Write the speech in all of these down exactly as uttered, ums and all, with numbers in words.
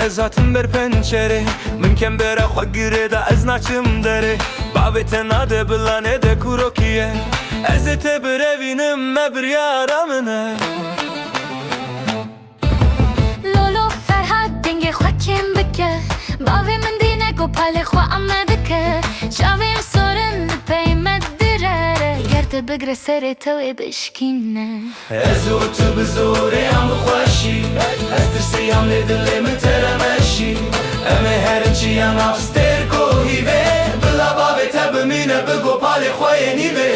Ez hatim ber pencerê, min kembera xwe girê da, ez naçim derê. Bavê te nade bilanê de kurokiye. Ez ê te birevînim, me biryara min e. Lolo Ferhat dengê xwe kêm bike. Bavê min dîne ku palê xwe ame dike. Çavên sorin li pey me direre. Ger te bigre serê te wê bişkîne. Ez û tu bi zorê yan bi xweşî. Ez tirsiyam lê dilê min teremeşî. Em ê herin çiya nav stêr ku hîvê. Bila bavê te bimîne bi gopalê xwe yê nîvê.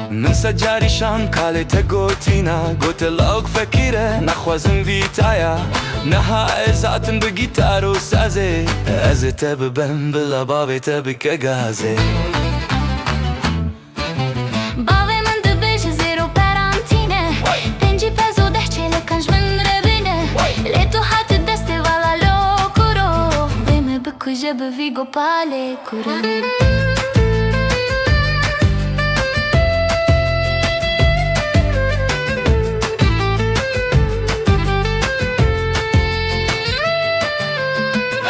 Min sed carî şand kalê te gotîna, gote lawk fekîr e, naxwazim vîtaya. Niha ez hatim bi gîtar û sazê, ez ê te bibem bila bavê te bike gazê. Bavê min dibêje zêr û perantîne, pêncî pez û deh çêlekan ji min re bîne. Lê tu hatî destê vala lo kuro, bê me bikuje bi vî gopalê. Kuran.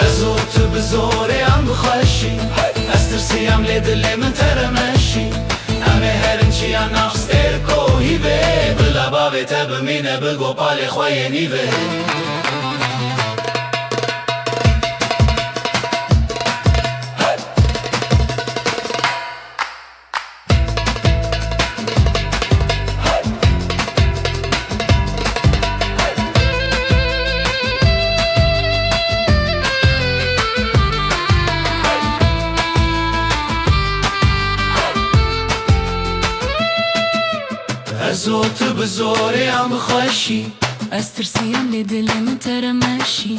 Ez û tu bi zorê yan bi xweşî. Ez tirsiyam lê dilê min teremeşî. Em ê herin çiya nav stêr ku hîvê. Bila bavê te bimîne bi gopalê xwe yê nîvê. Ez û tu bi zorê yan bi xweşî. Ez tirsiyam lê dilê min teremeşî.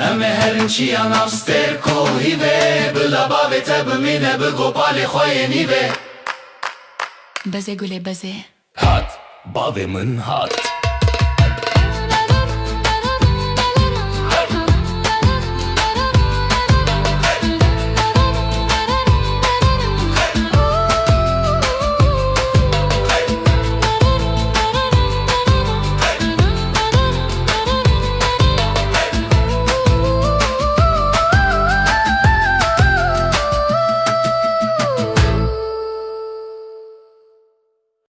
Em ê herin çiya nav stêr ku hîvê. Bila bavê te bimîne bi gopalê xwe yê nîvê. Bezê gulê bezê. Hat, bavê min hat.